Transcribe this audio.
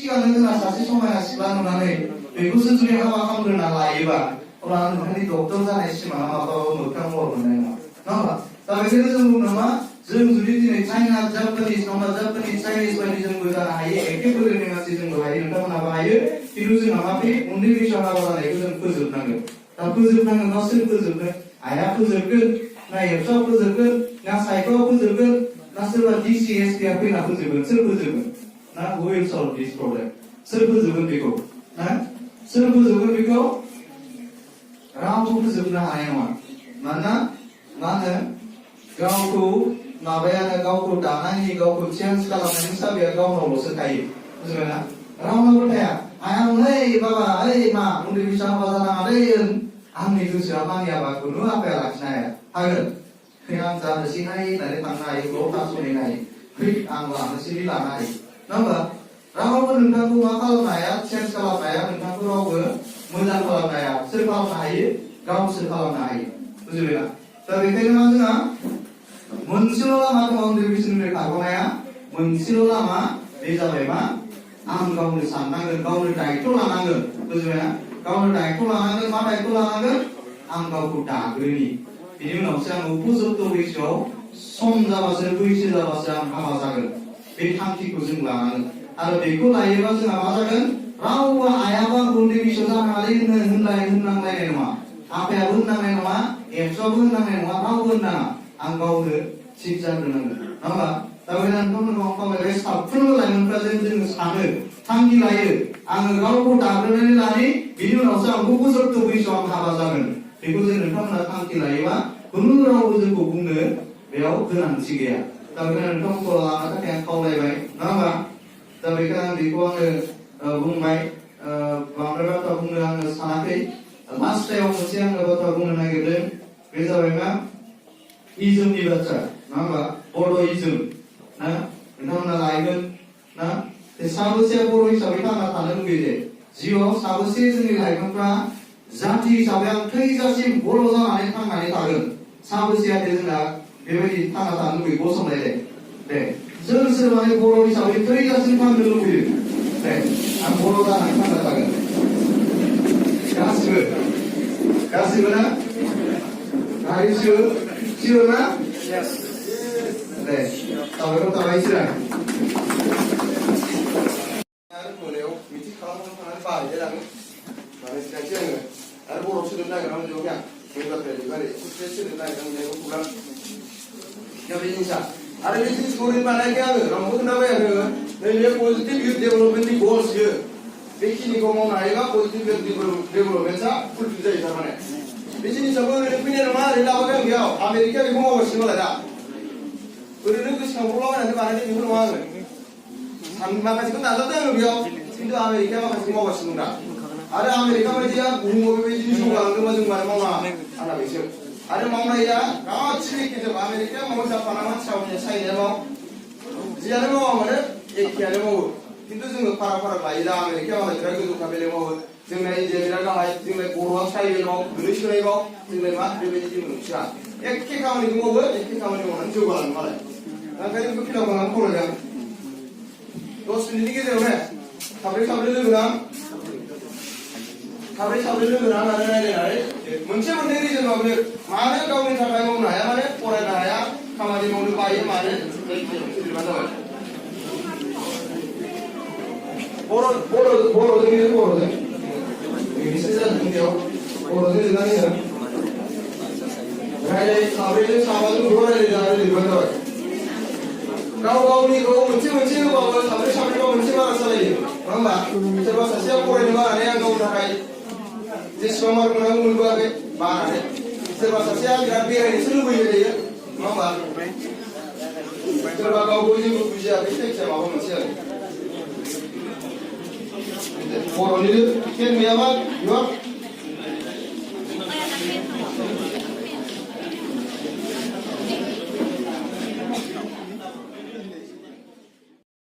सिगांनो जोंहा सासे समायना सिख्ला नुनानै बेखौसो जुदि हाबा खालामग्रोना लायोबा अब्ला नोंथांनि डक्टर जानाय सिमाङा माब्लाबाबो मोगथां महर मोननाय नङा होमबा? दा बेखायनो जों बुंनो मा जों जुदि दिनै चाइना जापानिस नङा जापानिस चाइनिस बायदि जोंबो जानो हायो एखे फोलेरनि मानसि जोंबो हायो नोंथांमोनाबो हायो खिन्थु जोंहा मा बे उन्दै बैसोआव हाबा जानायखौ जों फोजोबनांगोन। दा फोजोबनांगोन बा सोर फोजोबगोन? आइआ फोजोबगोन ना एबसुआ फोजोबगोन ना साइक'आ फोजोबगोन ना सोरबा DCSPआ फैना फोजोबगोन? सोर फोजोबगोन? ना हु विल सल्भ दिस प्रब्लेम? सोर फोजोबगोन बेखौ? ना सोर फोजोबगोन बेखौ? रावबो फोजोबनो हानाय नङा। मानोना मा होनो गावखौ माबायानो गावखौ दानायनि गावखौ चेन्ज खालामनायनि साबिया गावनावल'सो थायो। बुजिबायना? रावनावबो थाया। आया नै बाबा ओइ मा उन्दै बैसोआव हाबा जानाङालै आंनि गोसोआ मानियाबा खुनु आफाया लाखिनो हाया। हागोन? आं जानोसैहाय होननानै थांनो हायो ग्र'थ थास'हैनो हायो। आं लानोसै लानो हायो। नङा होमबा? रावबो नोंथांखौ मा खालामनो हाया? चेन्ज खालामनो हाया। नोंथांखौ रावबो मोजां खालामनो हाया। सोर खालामनो हायो? गावसो खालामनो हायो। बुजिबायना? दा बेखायनो मा जोंहा मोनसेल' लामा दङ उन्दै बैसोनिफ्राय खारग'नाया। मोनसेल' लामा बे जाबाय मा? आं गावनो साननांगोन, गावनो दायथ' लानांगोन। बुजिबायना? गावनो दायथ' लानांगोन। मा दायथ' लानांगोन? आं गावखौ दाग्रोनि। बिनि उनावसो आं उपजुक्त बैसोआव सम जाबासो बैसो जाबासो आं हाबा जागोन। बे थांखिखौ जों लानांगोन। आरो बेखौ लायोबा जोंहा मा जागोन? रावबो आयाबा उन्दै बैसोआव जानाङालै होननांलायनाय नङा। आफायाबो होननांनाय नङा, एबसुआबो होननांनाय नङा, रावबो होननाङा। आं गावनो थिग जाग्रोनांगोन। नङा होमबा? दा बेखायनो नोंथांमोनखौ खावलायबाय साफ्रोमबो लाइमोनफ्रा जोङो सानो, थांखि लायो, आङो गावखौ दाग्रोनानै लानि, बिनि उनावसो आं उपजुक्त बैसोआव आं हाबा जागोन। बेखौ जों नोंथांमोना थांखि लायोबा खुनु रावबो जोंखौ बुंनो बेयाव गोनांथि गैया। दा बेखायनो नोंथांमोनखौ लानो थाखाय आं खावलायबाय। नङा होमबा? दा बेखायनो आं बेखौ बुंबाय। बांद्राय बाथ्रा बुंनो आङो सानाखै। लास्ट टाइमाव मोनसे आङो बाथ्रा बुंनो नागिरदों। बे जाबाय मा? इजमनि बाथ्रा। नङा होमबा? बड' इजम। ना नोंथांमोना लायगोन ना? साबोसेया बर' हिसाबै थांना थानो लुगैयो? जिउआव साबोसे जोंनि लाइमोनफ्रा जाथि हिसाबै आं थैजासिम बर' जानानै थांनानै थागोन? साबोसेया जोंना बेबायदि थांना थानो लुगैयो? गसंलायदे। दे सोर सोर माने बर' हिसाबै थैजासिम थांनो लुगैयो? दे आं बर' जानानै थांना थागोन। गासिबो ना? सियर ना? दे साबायखर थाबाय सिरां। आरो मोनायाव मिथिं खालामनो थांनानै बाहायलाङो। माने सिगांसो आङो आरो बर' सोदोब नागिरनानै मोनजोबाखै आं। जोंनि एसे सोदोब नागिरनानै मोननायखौ प्रग्राम। दा बे जिनिसा आरो बे जिनिसखौ ओरैनो बानायाखै आङो। रावबो खोन्थाबाय आङो नैबे पजिटिभ इयुथ डेभेलपमेन्टनि गल्स बियो। बेखिनिखौ मावनो हायोबा पजिटिभ डेभेलपमेन्टआ फुलफिल जायो थारमाने। बे जिनिसाबो ओरैनो फैनाय नङा, ओरैनो लाबोदों आं बेयाव। आमेरिकाया बेखौ मावगासिनो मालाय दा। ओरैनो गोसोखांब्रलाबायनानै बानायनाय बेखौ नङा आङो। माखासेखौ नाजादों आङो बेयाव, खिन्थु आमेरिकाया माखासेखौ मावगासिनो दं दा। आरो आमेरिका बायदिया बुहुमाव बेबायदि जौगालांदोंबा जों मानो मावनाङा आंना बेसो। आरो मावनाया गासिबो एखेजोब। आमेरिकाया मावो, जापाना मावो, चाइनाया मावो, जियानो मावा मानो एखेयानो मावो। खिन्थु जोङो फाराग लायो दा। आमेरिकाया मालाय बिराद गोजौ थाखोनि मावो, जोंना इन्डिया बिराद गाहाय, जोंलाय बर'आ ट्राइबेलाव गोलैसोनायबाव, जोंलाय मा बेबायदि जों मिथिया। एखे खामानिखौ मावो, एखे खामानि मावनानै जौगालाङो मालाय। ओंखायनो बेखौ फिलाप खालामनानै फरायदों। 10 मिनिटनि गेजेरावनो साब्रै लोगो नां आरो रायज्लायनानै मोनसे मोननै रिजन माने मानो गावनि थाखाय मावनो हाया, माने फरायनो हाया, खामानि मावनो बायो, मानो जाबाय। बर'जों इंलिसनि जादों बेयाव बर'जों लिरनानै रायज्लाय साब्रैजों साबाजों रायज्लायनानै लिरबानो जाबाय। गाव गावनिखौ मोनसे होबाबो साब्रैबा मोनसे बारा सालायो। नङा होमबा? सोरबा सासेया फरायनो बानानै आं गावनि थाखाय जेसेबां मार्क मोननांगौ मोनबोआखै बानानै। सोरबा सासेया बिराद बेरायनोसो लुबैयो थायो। नङा होमबा? सोरबा गावबो जेबो बुजियाखै, जायखिजाया माबा मोनसे आरो बर'नि टेन गैयाबा